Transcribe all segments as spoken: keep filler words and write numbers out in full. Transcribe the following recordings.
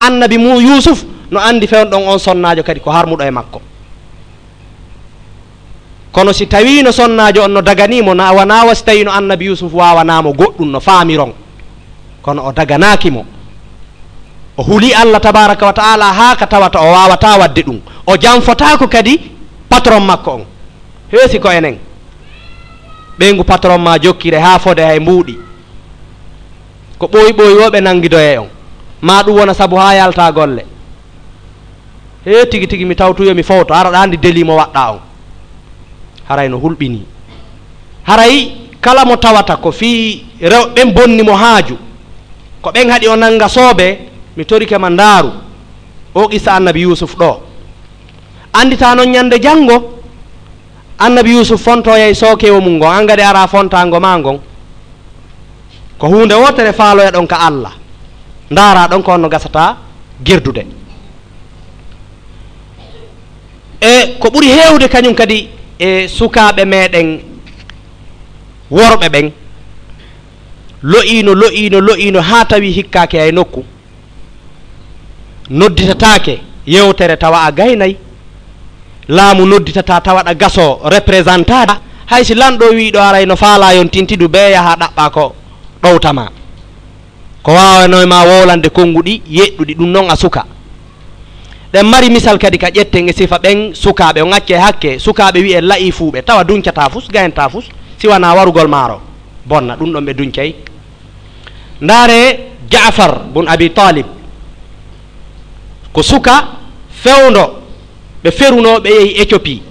Annabi mu Yuusuf no anndi fewndo ɗon on sonnaajo kadi ko harmuɗo e makko. Kono si tawiino sonnaajo on no daganii mo, na wonaa wa si tawiino Annabi Yuusuf waawanaa mo goɗɗum no faamiron. Kono o daganaaki mo. O huli Allah tabaaraka wa ta'ala haa ka tawata o waawataa waɗde ɗum. O janfotaako kadi patron makko on. Heesi ko enen. Ɓeyngu patron maa jokkire haa fode hay mbuuɗi. Ko ɓooyi ɓooyi woo ɓe nanngidoyay on. Maa ɗum wona sabu haa yaltaa golle. Hee, tigi tigi mi tawtu yo mi fowto, hara ɗa anndi deli mo waɗɗaa on. Haray no hulɓinii. Haray kala mo tawata ko fii rew-, ɓen bonni mo haaju, ko ɓen haɗi o nannga soobe, mi torike ma ndaaru oo qissa Annabi Yuusuf ɗoo. Annditaa non ñannde janngo, Annabi Yuusuf fontoyay sookewo mum ngon, an kadi araa fontaango maa ngon. Ko huunde wootere faaloya ɗon ka Allah. Ndaaraa ɗon ko on no gasataa gerdude. E ko ɓuri heewde kañum kadi e sukaaɓe meɗen worɓe ɓen, lo'iino, lo'iino, lo'iino haa tawi hikkaaki hay nokku. Nodditataake yewtere tawa a gaynay. Laamu nodditataa tawa ɗa gasoo représentant. Hay si lanɗo wiiɗo aray no faalaa yon tintidu bee yaha ɗaɓɓaa ko ɗowta ma. Ko waawanoy ma wowlande konnguɗi yeɗɗuɗi, ɗum non a suka. Ɗen mari misal kadi ka ƴetten e sifa ɓen sukaaɓe, on acce hakke, sukaaɓe wi'e la'ifuuɓe, tawa duncataa fus, gayantaa fus, si wanaa warugol maaro, bonna, ɗum ɗon ɓe duncay. Ndaare Ja'far bun Abi Talib, ko suka fewndo ɓe ferunoo, ɓe yehi Éthiopie.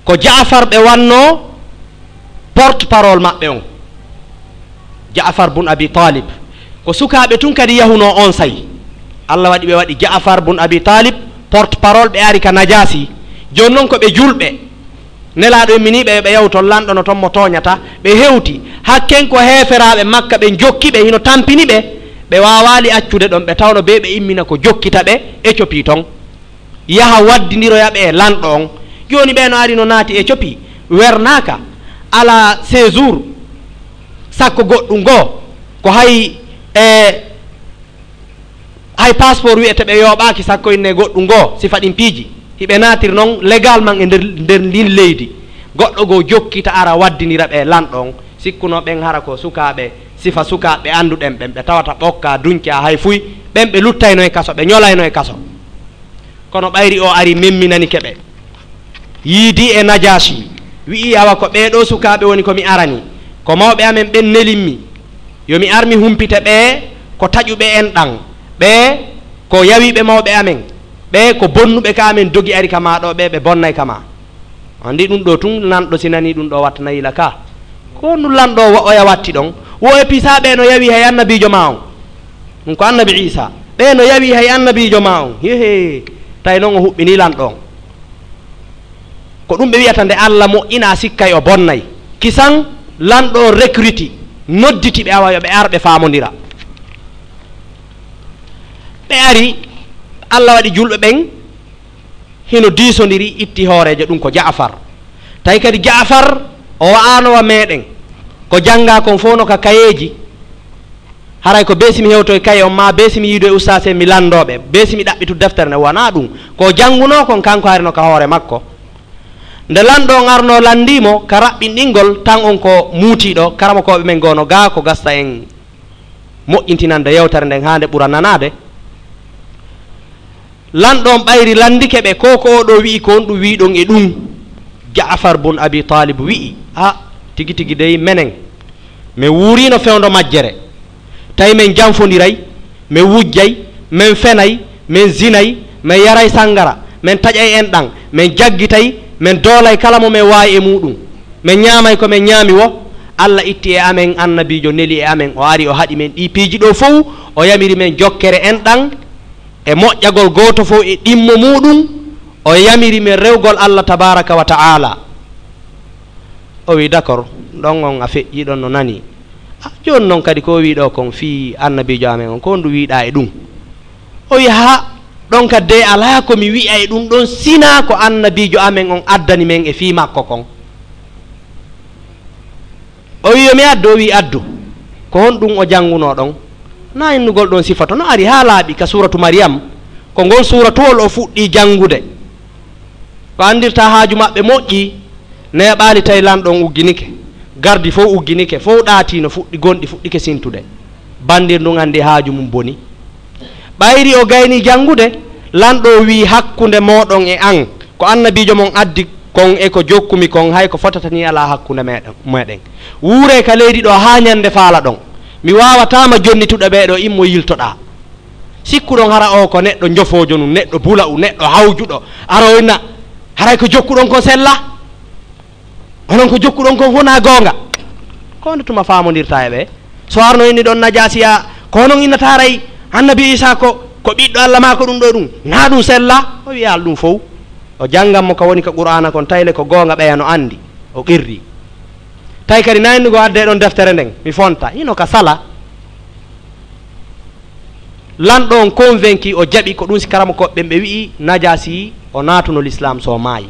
Ko Ja'far ɓe wannoo porte-parole maɓɓe on, Ja'far bun Abi Talib. Ko sukaaɓe tun kadi yahunoo onsay. Allah waɗi ɓe waɗi Ja'far bun Abi Talib porte-parole, ɓe ari ka Najaasi. Jooni non ko ɓe julɓe. Nelaaɗo imminii ɓe yo ɓe yahu ton, lanɗo no ton mo tooñata. Ɓe hewti. Hakken ko heeferaaɓe Makka ɓen jokki ɓe, hino tampini ɓe. Ɓe waawaali accude ɗon, ɓe tawno bee ɓe immina ko jokkita ɓe Éthiopie ton. Yaha waddindiroya ɓe e lanɗo on. Jooni ɓee no ari no naati Éthiopie, wernaaka, alaa séjour, sakko goɗɗum goo, ko hay, e, hay passeport wi'ete ɓe yooɓaaki, sakko inne goɗɗum goo, sifa ɗin piiji. Hiɓe naatir non légalement e nder, nder ndin leydi. Goɗɗo goo jokkita ara waddindira ɓe e lanɗo on. Sikkunoo ɓen hara ko sukaaɓe, sifa sukaaɓe annduɗen ɓen, ɓe tawata ɓokkaa, duncaa hay fuy, ɓen ɓe luttayno e kaso, ɓe ñolayno e kaso. Kono ɓayri o ari, memminanike ɓe. Yiidii e Najaashi, wi'i, "Awa ko ɓee ɗoo sukaaɓe woni ko mi arani. Ko mawɓe amen ɓen nelimmi. Yo mi ar mi humpita ɓee ko taƴuɓe enɗan. Ɓee ko yawiiɓe mawɓe amen. Ɓee ko bonnuɓe ka amen dogi ari ka maa ɗoo, ɓee ɓe bonnay ka maa." Anndi ɗum ɗoo tun, lanɗo si nanii ɗum ɗoo watta na yila ka. Ko honɗum lanɗo wo-, oya watti ɗon? Wo e pisaa ɓee no yawi hay annabiijo maa on. Ɗum ko annabi Iisaa. Ɓee no yawi hay annabiijo maa on. Hehe. Tawi non o huɓɓinii lanɗo on. Ko ɗum ɓe wi'ata nde Allah moƴƴina, a sikkay o bonnay. Kisan lanɗo on recruti, nodditi ɓe, awa yo ɓe ar ɓe faamondira. Ɓe ari, Allah waɗi julɓe ɓen hino diisondiri, itti hooreejo, ɗum ko Ja'far. Tawi kadi Ja'far o wa'aano wa meɗen. Ko janngaa kon fof no ka kayeeji. Haray ko bee si mi hewtoy kaye on, maa bee si mi yiidoy ustaas en mi lanndoo ɓe, bee si mi ɗaɓɓitu deftere nde, wonaa ɗum. Ko janngunoo kon, kanko hari no ka hoore makko. Nde lanɗo on arnoo lanndii mo, ka raɓɓinɗingol, tan on ko muutiiɗo, karamokooɓe men goo no gaa, ko gasta en moƴƴintinande yewtere nden haa nde ɓura nanaade. Lanɗo on ɓayri lanndike ɓe, ko ko oo ɗoo wi'i, ko honɗum wi'uɗon e ɗum? Ja'far bun Abi Talib wi'i, "A, tigi tigi dey, menen, men wuuriino fewndo majjere, tawi men janfondiray, men wujjay, men fenay, men zinay, men yaray sanngara, men taƴay enɗan, men jaggitay, men doolay kala mo men waawi e muuɗum, men ñaamay ko men ñaami woo. Allah itti e amen annabiijo, neli e amen, o ari o haɗi men ɗii piiji ɗoo fow, o yamiri men jokkere enɗan e moƴƴagol gooto fow e ɗimmo muuɗum, o yamiri men rewgol Allah tabaaraka wa ta'ala." O wi'i, "D'accord, ɗon on a feƴƴii ɗon no nanii. A, jooni non kadi ko o wi'i ɗoo kon fii annabiijo amen on, ko honɗum wi'uɗaa e ɗum?" O wi'i, "Haa, ɗon kadi dey alaa ko mi wi'a e ɗum ɗon, sinaa ko annabiijo amen on addani men e fii makko kon." O wi'i, "Yo mi addu?" O wi'i, "Addu." Ko honɗum o janngunoo ɗon? Na innugol ɗon sifa to no ari haa laaɓi ka suuratu Mariyam, ko ngol suuratuwol o fuɗɗii janngude. Ko anndirta haaju maɓɓe moƴƴi, neeɓaali tawi lanɗo on ugginike. Gardi fow ugginike, fow ɗaati no fuɗɗi, gonɗi fuɗɗike sintude. Banndir ndun anndi haaju mum boni. Ɓayri o gayni janngude, lanɗo o wi'i hakkunde mooɗon e an, ko annabiijo mon addi kon e ko jokkumi kon, hay ko fotata ni alaa hakkunde meɗen, meɗen. Wuuree ka leydi ɗo haa ñannde faalaɗon. Mi waawataama jonnituɗo ɓee ɗo, immo yiltoɗaa. Sikkuɗon hara o ko neɗɗo njofoojo nun, neɗɗo bula'u, neɗɗo hawjuɗo, aroyna, haray ko jokkuɗon kon sella? Onon ko jokkuɗon kon wonaa goonga. Ko honde tuma faamondirta e ɓe? So arno inni ɗon Najaasiya, ko onon innata haray Annabi Iisaa ko, ko ɓiɗɗo Alla maa ko ɗum ɗo ɗum? Naa ɗum sella? O wi'a al ɗum fow. O janngan mo ka woni ka Qur'aana kon, tayle ko goonga ɓeya no anndi. O qirri. Tawi kadi na innugo adde ɗon deftere nden, mi fonta. Hino ka sala. Lanɗo on convaincu, o jaɓi ko ɗum si karamokooɓe ɓen ɓe wi'i Najaasi o naatuno l'islam so maayi.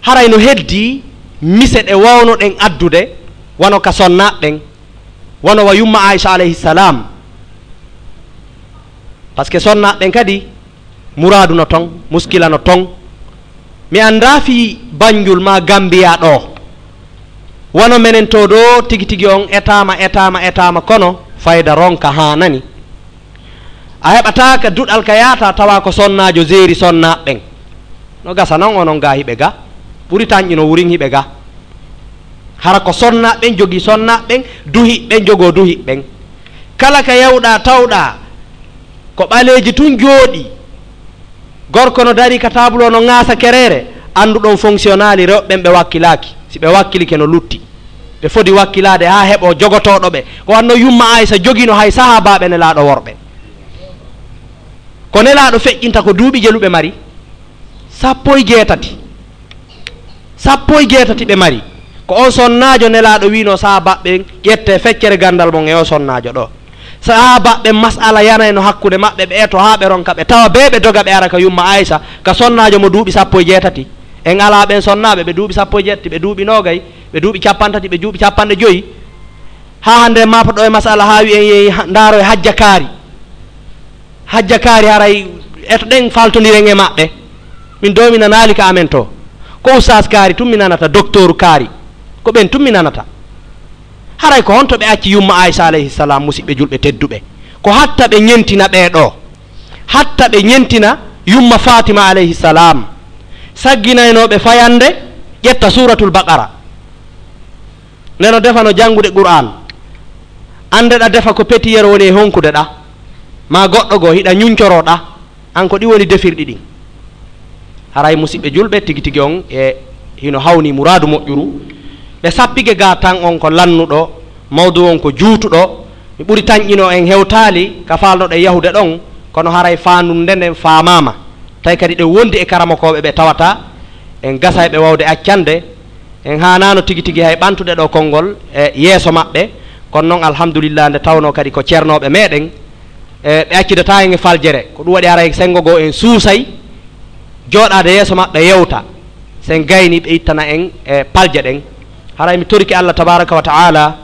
Haray no heddi mise ɗe wawnoɗen addude, wano ka sonnaaɓe ɓen, wano wa yumma Aisha alayhi salam. Parce que sonnaaɓe ɓen kadi muraadu no ton, muskila no ton. Mi anndaa fii Banjul maa Gambiya ɗoo. Wano menen to ɗoo tigi tigi on etaama, etaama, etaama, kono fayda ronka haanani. A heɓataa ka duɗal ka yaata tawa ko sonnaajo jeeri sonnaaɓe ɓen. No gasa non onon gaa hiɓe ga. Ɓuri tanƴi no wurin hiɓe ga. Hara ko sonnaaɓe ɓen jogii sonnaaɓe ɓen, duhiiɓe ɓen jogoo duhiiɓe ɓen. Kala ka yawɗaa tawɗaa ko ɓaleeji tun jooɗii. Gorko no darii ka taabuloo no ŋaasa kereere, anndu ɗon fonctionnaali rewɓe ɓen ɓe wakkilaaki. Si ɓe wakkilike no lutti. Ɓe fodi wakkilaade haa heɓoo jogotooɗo ɓe. Ko wanno yumma Aysa jogiino hay sahaabaaɓe Nelaaɗo worɓe. Ko Nelaaɗo feƴƴinta ko duuɓi jeluɓe mari? Sappo e jeetati. Sappo e jeetati ɓe mari. Ko on sonnaajo Nelaaɗo wiino sahaabaaɓe ɓen, ƴette feccere ganndal mon e o sonnaajo ɗoo. Sahaabaaɓe ɓen mas'ala yanayno hakkunde maɓɓe, ɓe eto haa ɓe ronka ɓe tawa bee ɓe doga ɓe ara ka yumma Aysa, ka sonnaajo mo duuɓi sappo e jeetati. En alaa ɓen sonnaaɓe ɓe duuɓi sappo e jeetati, ɓe duuɓi noogay, ɓe duuɓi cappanɗe tati, ɓe duuɓi cappanɗe jowi. Haa hannde en maapoto e mas'ala haa wi'en yehi ha-, ndaaro e Hajja Kaari. Hajja Kaari haray eto ɗen faltondiren e maɓɓe. Min doo mi nanaali ka amen to. Ko Ustaas Kaari tun mi nanata, Doktooru Kaari. Ko ɓen tun mi nanata. Haray ko honto ɓe acci yumma Aysa alayhi salam, musiɓɓe julɓe tedduɓe? Ko hatta ɓe ñentina ɓee ɗoo. Hatta ɓe ñentina yumma Fatima alayhi salam. Sagginaynooɓe fayande, ƴetta Suuratul Baqara. Nde no defa no janngude Qur'aan. Annde ɗa defa ko petiyero woni e honkude ɗa. Maa goɗɗo goo hiɗa ñuñcoroo ɗa. An ko ɗi woni defirɗi ɗin. Haray musiɓɓe julɓe tigi tigi on e hino hawni muraadu moƴƴuru. Ɓe sappike gaa tan on ko lannuɗo, mawdu on ko juutuɗo. Mi ɓuri tanƴino en hewtaali ka faalnoɗen yahude ɗon, kono haray faandunde nden faamaama. Tawi kadi ɗen wondi e karamokooɓe ɓe tawata en gasa e ɓe wawde accande. En haanaano tigi tigi hay ɓantude ɗo konngol e yeeso maɓɓe, kono noon, alhamdulillah, nde tawnoo kadi ko ceernooɓe meeɗen, e ɓe accidataa en e faljere. Ko ɗum waɗi haray senngo goo en suusay jooɗaade yeeso maɓɓe yewta, sen gayni ɓe ittana en e palje ɗen. Haray mi torike Allah tabaaraka wa ta'ala,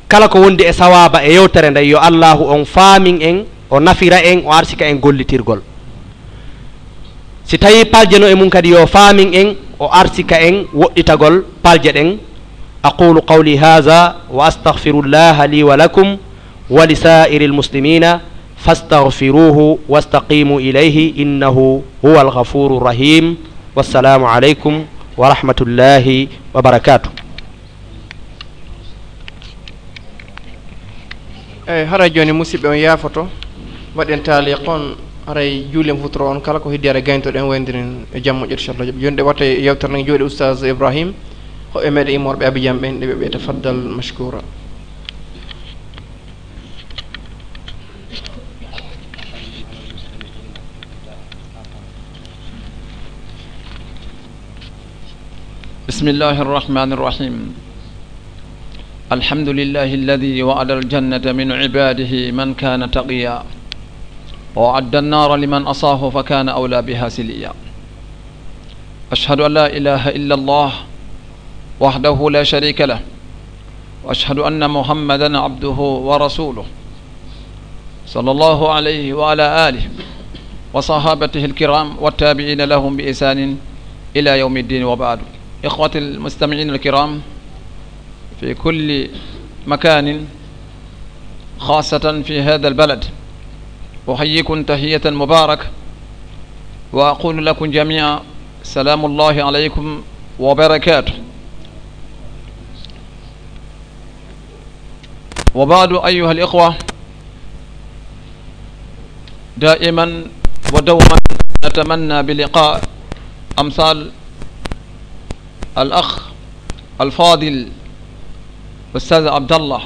kala ko wondi e sawaaba e yewtere nden, yo Allaahu on faamin en, o nafira en, o arsika en gollitirgol. Si tawii palje no e mum kadi, yo faamin en, o arsika en woɗɗitagol palje ɗen. أقول قولي هذا وأستغفر الله لي ولكم ولسائر المسلمين فاستغفروه واستقيموا إليه إنه هو الغفور الرحيم. والسلام عليكم ورحمة الله وبركاته. Eyi, haray jooni, musiɓɓe, on yaafoto, waɗen taaliq on, haray juulen futuro on kala ko heddi, haray gayntoɗen, wayndiren e jam moƴƴo, inchallah. Jooni ɗe watta e yewtere nden, jooɗi Oustaz Ibrahim, hoɓɓe meɗen immorɓe Abidjan ɓen, ɗe ɓe tafaddal mashkura. بسم الله الرحمن الرحيم. الحمد لله الذي وعد الجنة من عباده من كان تقيا، ووعد النار لمن عصاه فكان أولى بها صليا. أشهد أن لا إله إلا الله وحده لا شريك له، وأشهد أن محمدا عبده ورسوله، صلى الله عليه وعلى آله وصحابته الكرام والتابعين لهم بإحسان إلى يوم الدين، وبعد. إخوتي المستمعين الكرام في كل مكان، خاصة في هذا البلد، أحييكم تحية مباركة، وأقول لكم جميعا: سلام الله عليكم وبركاته. وبعد، أيها الإخوة، دائما ودوما نتمنى بلقاء أمثال الأخ الفاضل أستاذ عبد الله،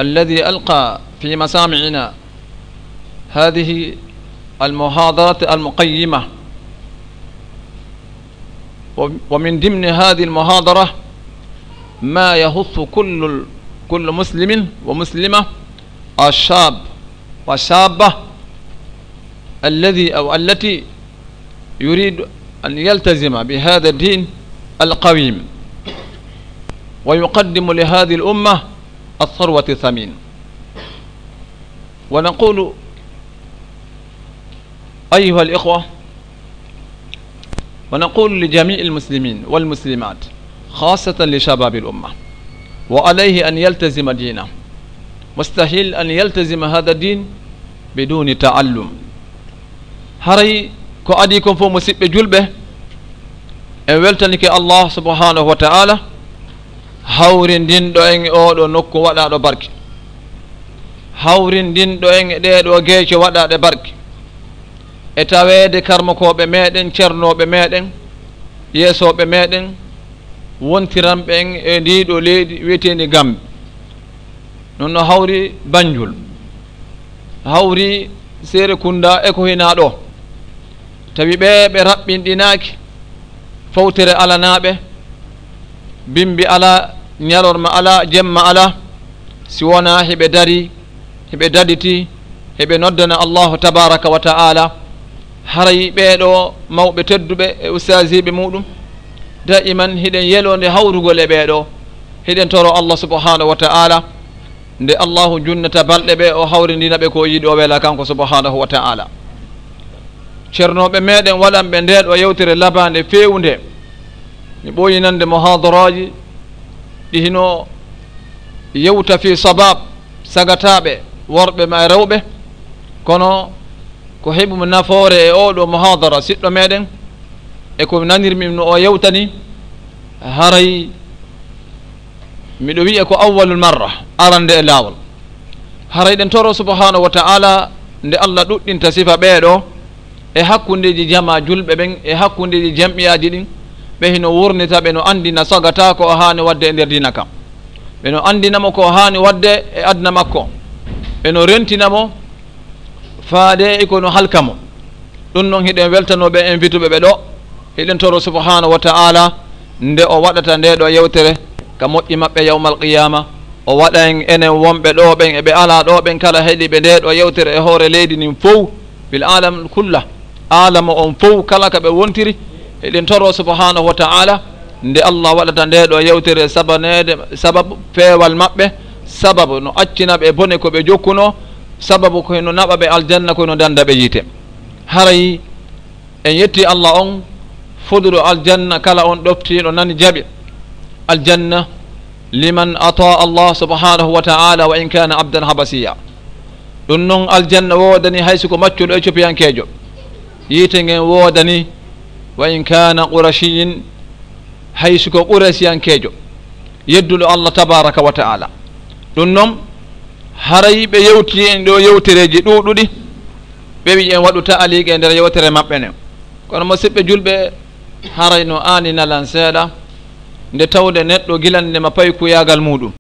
الذي ألقى في مسامعنا هذه المحاضرة المقيمة. ومن ضمن هذه المحاضرة ما يخص كل، كل مسلم ومسلمة، الشاب والشابة الذي أو التي يريد أن يلتزم بهذا الدين القويم، ويقدم لهذه الأمة الثروة الثمين. ونقول، أيها الإخوة، ونقول لجميع المسلمين والمسلمات، خاصة لشباب الأمة، وعليه أن يلتزم دينه. مستحيل أن يلتزم هذا الدين بدون تعلم. Haray ko adii kon fof, musiɓɓe julɓe, en weltanike Allah subhanahu wa ta'ala, hawrindinɗo en e ooɗo nokku waɗaaɗo barke, hawrindinɗo en e ɗeeɗo geece waɗaaɗe barke, e taweede karmokooɓe meɗen, cernooɓe meɗen, yeesooɓe meɗen, wontiranɓe en e ndii ɗoo leydi wiyeteendi Gambi. Noon no hawri Banjul, hawri Serekunda e ko hinaa ɗoo. Tawi ɓee ɓe raɓɓinɗinaaki fowtere alanaaɓe, bimbi alaa, ñalorma alaa, jemma alaa, si wonaa hiɓe darii, hiɓe daditii, hiɓe noddana Allahu tabaaraka wa ta'ala. Haray ɓee ɗoo mawɓe tedduɓe e ustaasiiɓe muuɗum, daa'iman hiɗen yeloo nde hawrugol e ɓee ɗoo, hiɗen toroo Allah subhanahu wa ta'ala, nde Allahu junnata balɗe ɓe, o hawrindina ɓe ko o yiɗi, o wela kanko subhanahu wa ta'ala. Cernooɓe meɗen waɗanɓe ndee ɗoo yewtere labaande feewunde, mi ɓooyi nande muhaadaraaji ɗi hino yewta fii sabab, sagataaɓe worɓe ma e rewɓe, kono ko heɓumi nafoore e oo ɗoo muhaadara siɗɗo meɗen, e ko nanirmi no o yewta nii, haray miɗo wi'a ko awwalul marra, arande e laawol. Haray hiɗen toroo subhanahu wa ta'ala nde Allah ɗuɗɗinta sifa ɓee ɗoo e hakkundeeji jamaa julɓe ɓen, e hakkundeeji jam'iyaaji ɗin, ɓe hino wurnita, ɓe no anndina sagata ko o haani waɗde e nder diina kan. Ɓe no anndina mo ko o haani waɗde e aduna makko. Ɓe no rentina mo faade e ko no halka mo. Ɗum noon, hiɗen weltanoo ɓe invituɓe ɓe ɗoo. Hiɗen toroo subhanahu wa ta'ala nde o waɗata ndee ɗoo yewtere ka moƴƴi maɓɓe yawmal qiyaama, o waɗa en enen wonɓe ɗoo ɓen e ɓe alaa ɗoo ɓen, kala heɗiiɓe ndee ɗoo yewtere e hoore leydi ndin fow, fil aalam kulla, aalama on fow, kala ka ɓe wontiri. Hiɗen toroo subhanahu wa ta'ala nde Allah waɗata ndee ɗoo yewtere sabaneede, sababu peewal maɓɓe, sababu no accina ɓe bone ko ɓe jokkunoo, sababu ko hino naɓa ɓe aljanna, ko hino danda ɓe yiite. Haray en yetti Allah on foduro aljanna, kala on ɗoftiiɗo nani jaɓi aljanna, liman ataa Allah subhanahu wa ta'ala wa in kana abdan habasiya. Ɗum noon, aljanna woodani hay si ko maccuɗo eciopiyankeejo, yiite ngen woodani wa in kana qurashiyin, hay si ko qurasiyankeejo yedduɗo Allah tabaraka wa ta'ala. Ɗum noon, haray ɓe yewti en ɗoo yewtereeji ɗuuɗuɗi, ɓe wi'i en waɗu ta'aliiqe e nder yewtere maɓɓe nden. Kono musiɓɓe julɓe, haray no aani nalan seeɗa, nde tawde neɗɗo gila nde ma paykuyaagal muuɗum.